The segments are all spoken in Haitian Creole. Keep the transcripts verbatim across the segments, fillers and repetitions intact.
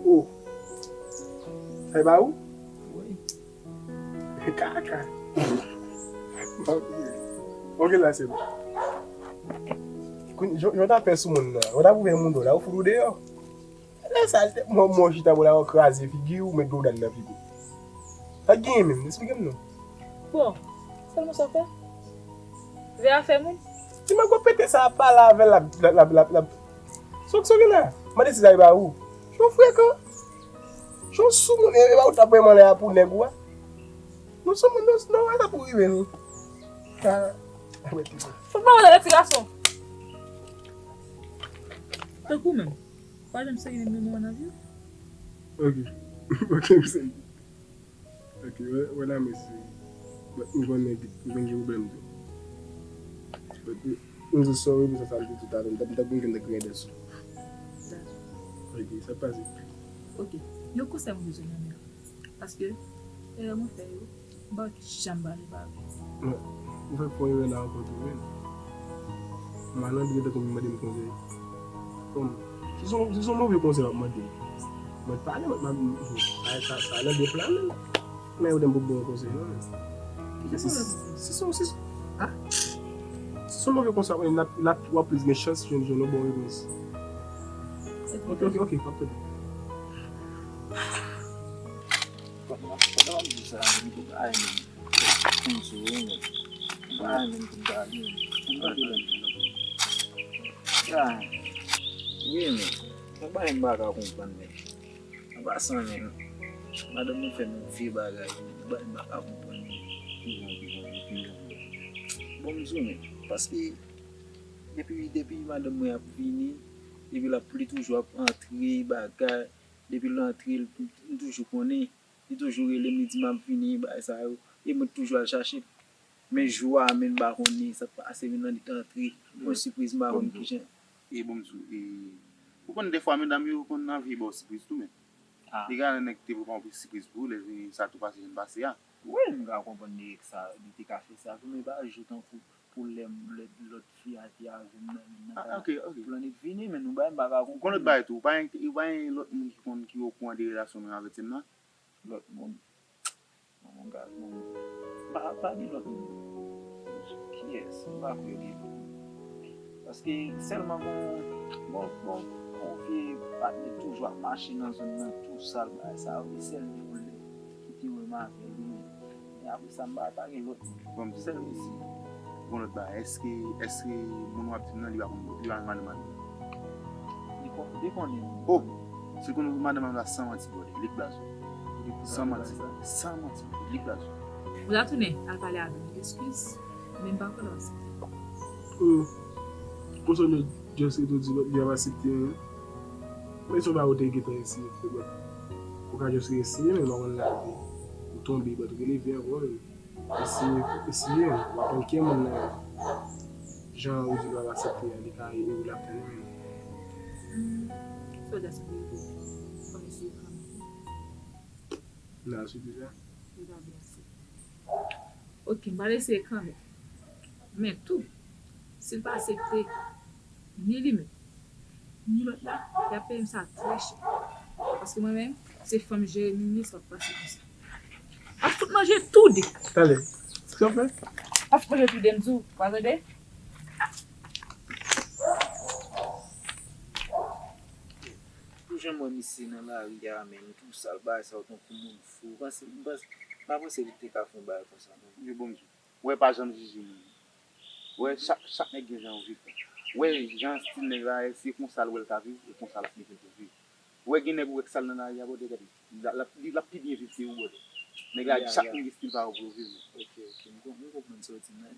Oh. Sa e ba ou? Wi. Kaka. Ok la, se bon. Kounye, jan, jan w ta fè sou moun nan, ou ta pwouve moun do la, ou fout ou deyò. Lè sa, l te mò, mò chita bò la, ou kraze figi w, ou met dlo dan nan figi w. Sa k genyen menm? Esplike m non. Bon, sèlman sa w fè? Vè afè moun? Ti mango pete sa ap pale avè l, l ap, l ap, l ap, l ap, l ap. Sa w, sa w gen la? Mande si sa e ba ou. Jan w frekan. Jan w sou moun, e, e ba ou t ap bay manlè a pou nèg ou a. Nou sou moun, nou, nou, sa pou rive nou. Ah, ah, wè, ti moun. Fout mwen wè ti gason. Tankou menm. Pa janm serye menm mwen nan vi w. Ok. Ok, m serye. Ok, wè, wè la, mesye. But m konnen m konn gen pwoblèm tou. But m, m di sorry pou sa, sa m di tout a lè. M t ap, m t ap vin gen de grenn sou. Ok, sa pase. Ok, yon konsèy mwen bezwen nan men w. Paske erè mwen fè yo, m pa janm pale pa vre. Non, ou fèk fè yon erè la ankò tou, wi. Malande gen tankou m mande m konsèy. Bon, si se yon, si se yon move konsèy w ap mande m, mwen pale, mwen, mwen, sa, sa, sa nan de plan menm. Men ou di m pou bon konsèy, non, men. Si se, si se, si se, ah? Si se yon move konsèy, w ap, w ap plis gen chans jwenn, jwenn yon bon repons. Ok, ok, ok, m ap tande. Pandan, pandan w ap di sa, m tou bay menm. Konn sou ou menm. M pa renmen pou m ta di, m pa renmen. Ah, wi, men. Yon bagay m pa ka konprann, men. An pasan, men, madanm mwen fè m yon vye bagay, men. Yon bagay m pa ka konprann, men. Bon, m di w, men. Paske, depi, depi madanm mwen ap vini, epi l ap, li toujou ap antre, bagay. Depi l antre, m toujou konnen. Li toujou rele m, li di m ap vini, bagay sa yo. E mwen toujou al chache l. Men jou a, men m pa konnen sa k pase, men nan li t antre. Yon sipriz, m pa konn kijan. E bon, m di w, e, ou konn defwa medam yo konn anvi ba w sipriz tou, men. Ah. Li ka gen nèg ki te prepare yon sipriz pou ou, lè vini sa tou pase jan l pase a. Wi, m ka konprann li sa, li te ka fè sa tou, men pa jou tankou pou lè m, lè lòt fi a te avè m nan, nan, ah, ok, ok. Pou Lanit vini, men nou bay, m pa ka konprann. Ou konn lòt bagay tou, ou pa gen, ou pa gen lòt moun ki konn, ki okouran de relasyon nou avèk Tim nan? Lòt moun. Bon, gad, bon. Pa, pa gen lòt moun. Kiyès? M pa kwè gen lòt moun. Paske sèlman gon, gon, gon, gon vye patnè toujou ap mache nan zòn nan tou sal bagay sa yo, e sèl li pou l ki te wè m avè l, men apre sa, m pa, pa gen lòt moun. Bon, sèl mesye. Gon lòt bagay, èske, èske moun w ap di m nan, li pa konn, li pa konn madanm avè l? Li konn, li konnen. Oh! Si l konn madanm avè l, san manti, brother. Li k blaze w. San manti. San manti, li k blaze w. Ou ta tounen al pale avè l, eskiz, men m pa kwè l ap aksepte. Hmm. Konsènan just rete w di li ap aksepte, men se yon bagay ou te gentan eseye fè, but ou ka just eseye, men m pa konn la ou tonbe, but ou releve ankò, men. Eseye, eseye, w ap pran kè moun nan. Jan ou di l w ap aksepte a, li ka ede w la tann menm. Hmm, sa w di a se verite. Fò m eseye kanmenm. Nan sou ki sa? Li pa vle aksepte. Ok, m pral eseye kanmenm. Men tou, si l pa aksepte, ni li menm, ni lòt la, y ap peye m sa trè chè. Paske mwen menm, se fanm Jeremi m ye, sa p ap pase konsa. M ap fout manje tou de. Talè. Sa w fè? M ap fout manje tou de, m di w. Ou pa tande? Pou jan m wè misye nan lari a, menm, tou sal bagay sa yo tankou moun fou. M panse, m panse, m pa panse li te ka fè yon bagay konsa, non. Yo, bon, m di w. Wè, pa janm jije moun. Wè, chak, chak nèg gen jan yo viv. Wè, jan stil nèg la ye, se konsa l wè l ka viv, e konsa l ap mete l pou viv. Wè, gen nèg ou wè k sal nan lari a, brother, gade, l ap, l ap, li, l ap pi byen viv ke ou, brother. Nèg la, chak moun gen stil pa yo pou yo viv, men. Ok, ok, m kon-, m konprann sa w di, men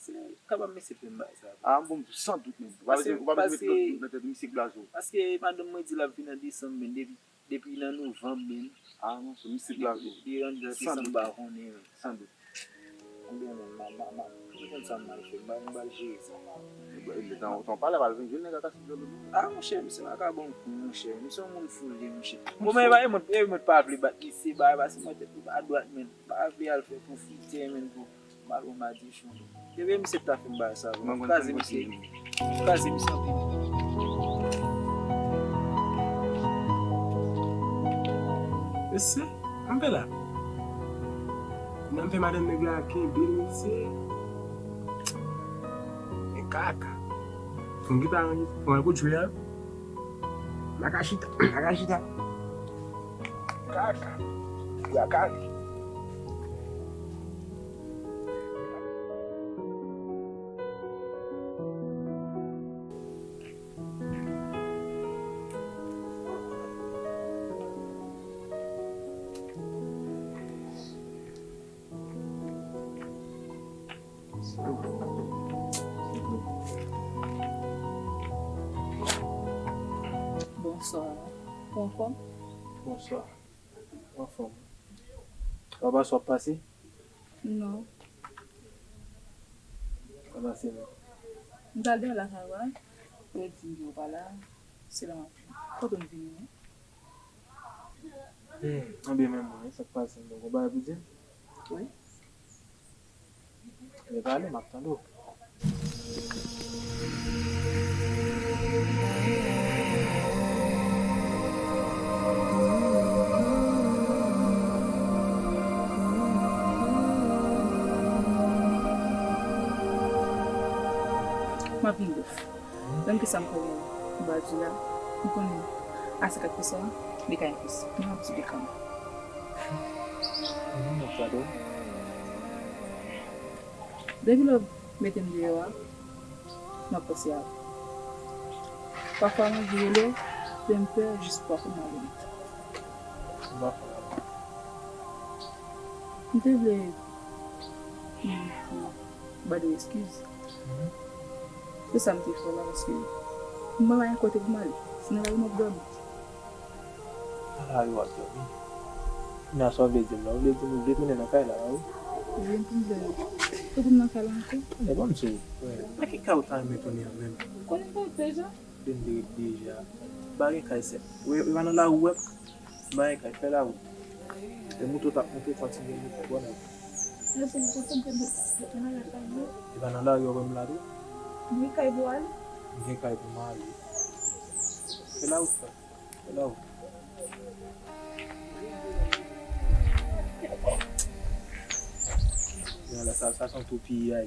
se kapab misye fè m bagay sa. Ah, bon, san dout, men. Ou pa bezwen, ou pa bezwen met lòt dout nan tèt ou, misye k blaze w. Paske madanm mwen di l ap vin an desanm, men depi Depi nan novanm menm. Ah non, se misye blaze. Li, li rann nan desanm, m pa konnen, men. San dout. Ebyen, men, m a, m a, m a, m konn sa m al fè. M pa, m pral jere sa. Tan w pale, pral vin jwenn nèg a ka sou djòl ou. Ah, monchè, misye pa ka ban m kou, monchè. Misye yon moun fou li ye, monchè. Bon, men, e mwen, e mwen pa vle bat misye, ba, ba, se mwen tèt li pa dwat, men. M pa vle al fè pwofitè, men, pou Malon madichon. Ebyen, misye ta fin bay sa, vre. Mwen, mwen, kraze mwen, misye. Mwen, mwen. Kraze misye anpil. Mesye, kanpe la. Nan fè madanm nèg la kenbe l, mesye. Men kaka. Fò m kite al, fò m al kout jwe a. M pa ka chita, m pa ka chita. Kaka. Kaka. Bonswa. Ou anfòm? Bonswa. Anfòm. Papa, sa w ap pase? Non. Sa pase non. M t al deyò lakay ou a, ou di m ke w pa la, se la m ap vini. Kote w vini an? Hmm, anben menm mwen, sa k pase m, ou gon bagay pou di m? Wi. Ebyen pale, m ap tande w. M ap vin bèf. Menm kisa m konnen m ba di la, m konnen a senkant pou san, li ka enposib. Men m ap di li kanmenm. Mhm, m ap tande w. Depi lè w mete m deyò a, m ap panse a ou. Pafwa m anvi rele, men m pè jis pafwa m ap rele. M pa fè la. M te vle, mm, pou ba de eskiz. Mhm. Se sa m te fè la, paske m pa gen kote pou m ale. Se nan lari m ap dòmi. Nan lari w ap dòmi? Kounye a sa w vle di m la? Ou vle di m ou vle tounen nan kay la, wi? Wi, m vle tounen nan kay la ankò. Tande, ban m di w, nan ki kay ou ta renmen tounen an menm? M konnen m pa deja. Kote m te ret deja? M pa gen kay sèf. Ou wè, e pa nan lari w wè m? M pa gen kay, fè lawout. E moute w t ap moute, kontinye moute, bòn wout. Mèsi, m kontan ke m te nan lakay mwen. E pa nan lari w wè m la tou? M gen kay pou ale. M gen kay pou m ale. Fè lawout, frè. Fè lawout. Yon la, sa, sa se yon tou piyay.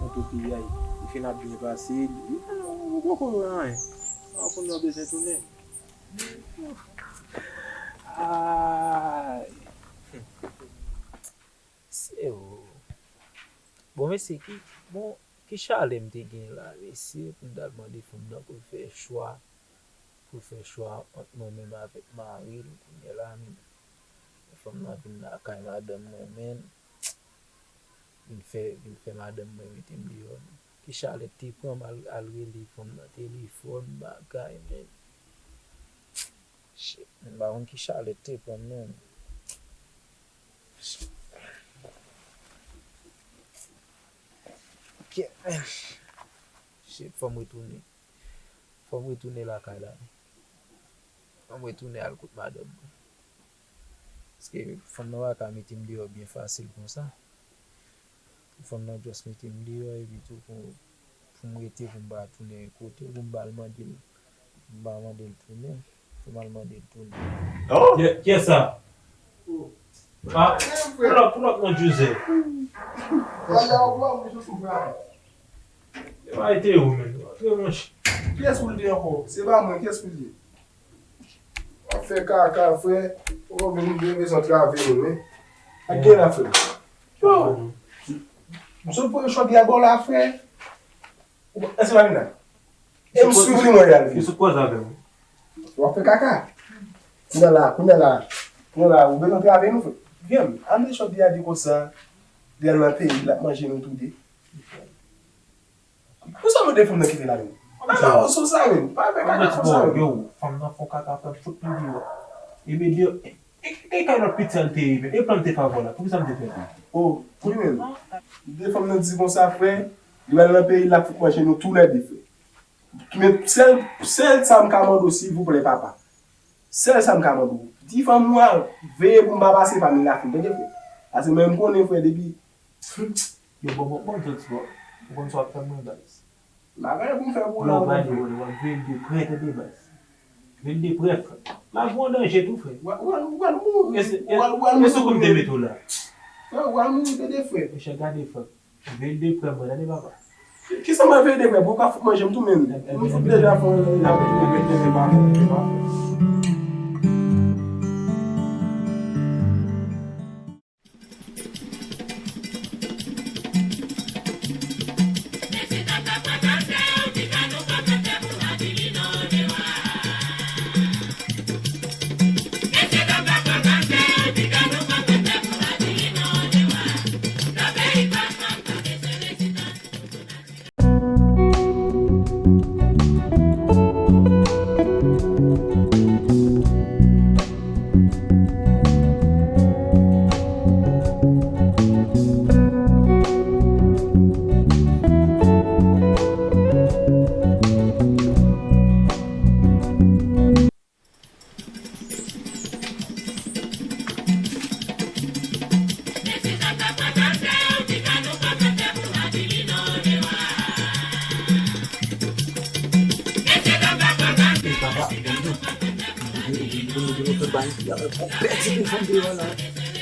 Yon tou piyay. Li fin ap byen pase. Li, li pa, ou poko wè anyen. An konn yo bezwen tounen. Ay. Se ou. Bon, mesye, ki, bon, ki chalè m te gen la, mesye, pou m t al mande fanm nan pou l fè chwa, pou l fè chwa ant mwen menm avèk mari l, kounye a la, men, fanm nan vin lakay madanm mwen, men, vin fè, vin fè madanm mwen mete m deyò, men. Ki chalè te pran m al, al rele fanm nan telefòn, bagay, men. Shit, m pa konn ki chalè te pran m, non. Shit, fò m retounen. Fò m retounen lakay la. Fò m retounen al kot madanm mwen. Paske fanm nan pa ka mete m deyò byen fasil konsa. Pou fanm nan just mete m deyò, epi tou pou, pou m rete, pou m pa tounen kote, pou m pa al mande l, pou m pa mande l tounen, pou m al mande l tounen. Oh! Kiyès sa? Ah, pull up, pull up non, Joseph. E pa ete ou menm. Antre, monchè. Kiyès pou l te ankò? Se pa mwen, kiyès pou l te? W ap fè kaka, frè. Ou pa vin bezwen trave nou, men. Ak gen la, frè. Yo! M sot pran chòdyè a ba w la, frè. Èske w pa vin la? E m swiv li, mwen, y al vin. Yo sot kwaze avè m. W ap fè kaka. Kounye a la, kounye a la. Kounye a la, ou bezwen trave nou, frè. Vyen, ame chòdyè a di konsa. Li al nan peyi, l ap manje nou toude. Pou sa mande fanm nan kite la menm? Ala, ou sou sa menm. Pa fè kaka konsa menm. Yo, fanm nan fè kaka, fè m fout li deyò. Ebyen deyò. E, e, e kay lòt piti a l te ye menm? E plan l te fè avè w la? Poukisa m te fè l? Oh, pou li menm. De fanm nan di konsa, frè, li al nan peyi, l ap fout manje nou toulède, frè. Men sèl, sèl sa m ka mande w, silvouplè, papa. Sèl sa m ka mande w. Di fanm ou a veye pou m pa pase pa men lafen, tande, frè. Paske mwen, m konnen, frè, depi Yo, bon, bon, bon, bon, bon, ou konn sa w ap fè mwen, baz. M pa gen anyen pou m fè pou ou la, non, ou konprann? Lè w prale, w ap veye l de prè, tande, baz. Veye l de prè, frè. M ap pran danje tou, frè. Ou pral mouri. Ou pral mouri. E sou kou m te mete w la. Frè, ou pral mouri de de frè. Mesye, gade, frè. Veye l de prè, mwen, tande, papa. Kisa m ap veye de prè? Bon, ou ka fout manje m tou menm. M fout deja fè yon...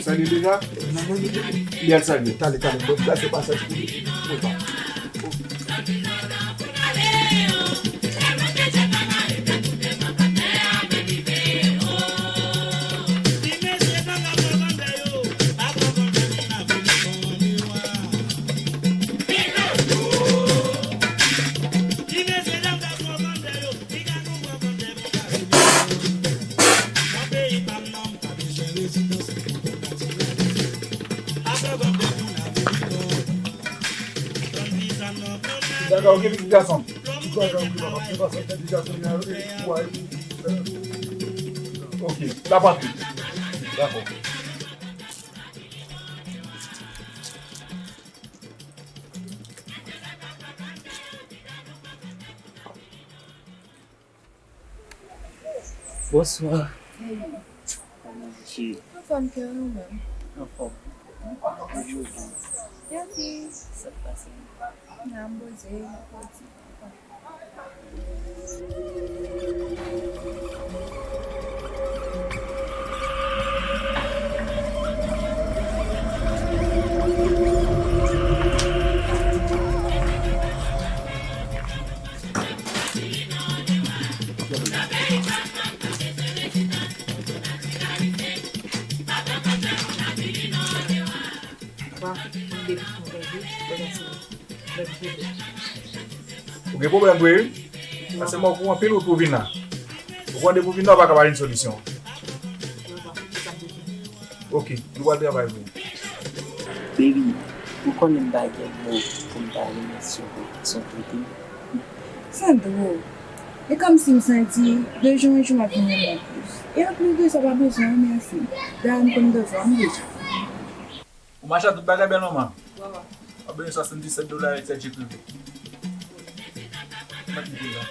Salye deja? Li al salye. Talè, talè, bon, gade pasaj pou li. Dakò, oke, pitit gason. Tout bagay oke, papa. Tout fason, fè deja kounye a, e, ou a, e, oke, l ap antre. Dakò. Bonswa. Kòman w ye? Anfòm, kè, ou menm? Anfòm. Mèsi. Sa k pase? Nan, m poze, m ap di. Ou gen pwoblèm vre wi. Paske mwen, ou pran anpil wout pou vin la. Ou pran de pou vin la, ou pa ka ba li yon solisyon. Ok, nou pral travay pou ou. Baby, ou konnen m pa gen mo pou m ta remèsye w pou fason w trete m. Sandro, e kòmsi m santi de jou an jou m ap vin renmen w plis. E anplis de sa, w pa bezwen remèsye m. Dayè, m konn devwa m deja. Ou mache ak tout bagay, bèl manman. W ap bezwen swasanndisèt dola avèk sèt je prive. Mèt mete la.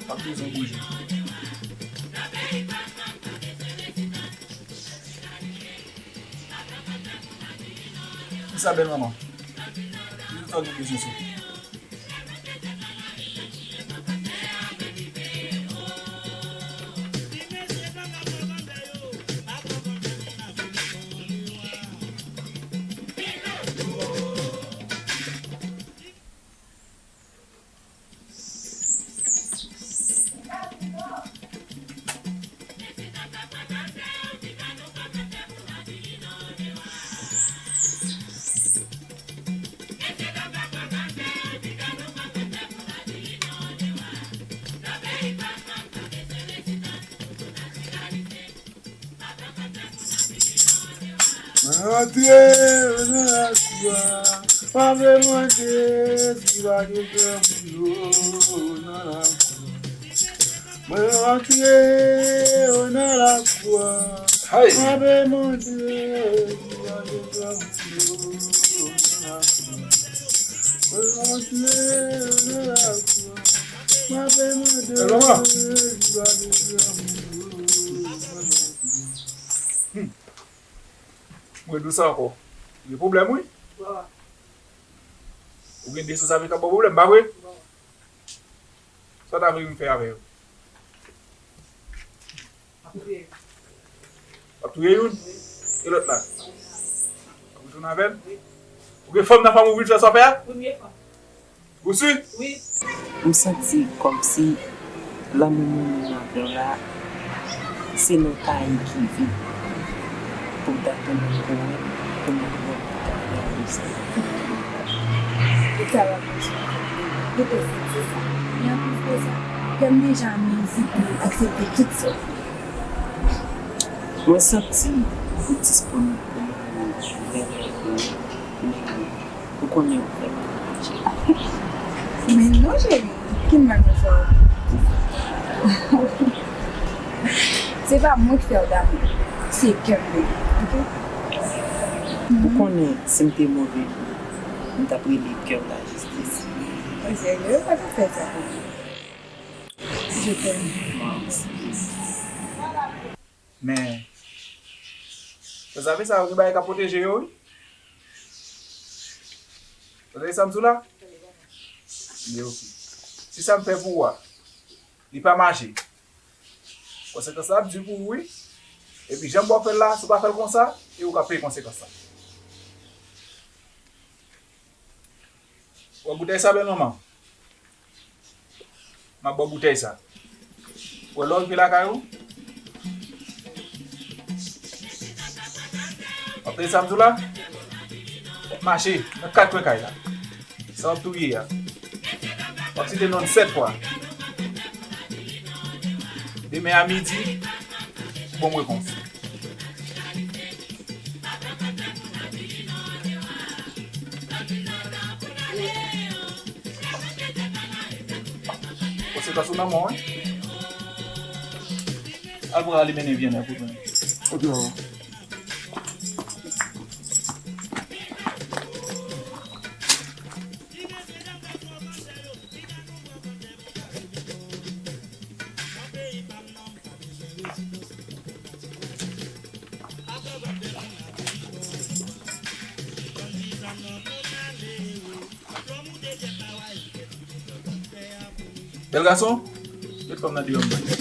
W ap bezwen bouje. Kisa, bèl manman? Ki sa w gen bezwen sou? Mwen rantre nan lakou a, m ap mande si pa gen granmoun yo nan lakou a. Mwen rantre nan lakou a, m ap mande si pa gen granmoun yo nan lakou a. Mwen rantre nan lakou a, m ap mande si pa gen granmoun yo nan lakou a. Mwen di w sa ankò. Gen pwoblèm, wi. Bò. Ou gen de sanzabi k ap ba w pwoblèm, pa vre? Sa w ta vle m fè avè yo? W ap touye youn? E lòt la? W ap retounen avè l? Ou gen fanm nan fanmi w vin fè sa w fè a? Ou si? M santi kòmsi lanmou mwen menm avè w la, se nan tayi ki vin pou m ta tounen pou wè kòman pou m ta fè avè sa. Tout sa w ap di, m te santi sa. E anplis de sa, kè m deja mezi pou aksepte tout sa w fè. Mwen santi ou disponib pou mwen vrèman, men ou konnen ou fè m manje. Men non, cheri, ki mal mwen fè w? Se pa mwen ki fè w damou, se kè m, bebe, oke? Ou konnen, si m te move, m t ap rele kè m lajistis. Mwen serye, ou pa t ap fè sa pou mwen. Je t'aime. Mwen osi. Men, sanzabi sa yo gen bagay k ap pwoteje yo, wi. Ou tande sa m di w la? Byen, oke. Si sa m fè pou ou a, li pa mache, konsekans la ap di pou ou, wi. Epi, jan m ba w fè l la, si w pa fè l konsa, e ou k ap peye konsekans la. Wè boutèy sa, bèl manman? M ap ba w boutèy sa. Wè lè w rive lakay ou, w ap tande sa m di w la? W ap mache nan kat kwen kay la. Sa w ap touye a, w ap site non l sèt fwa. Demen a midi, ou ban m repons. Konsekans ou nan men w, wi. Al pran ale mennen vyann nan pou mwen. Ok, papa. Bèl gason, met fanm nan deyò m.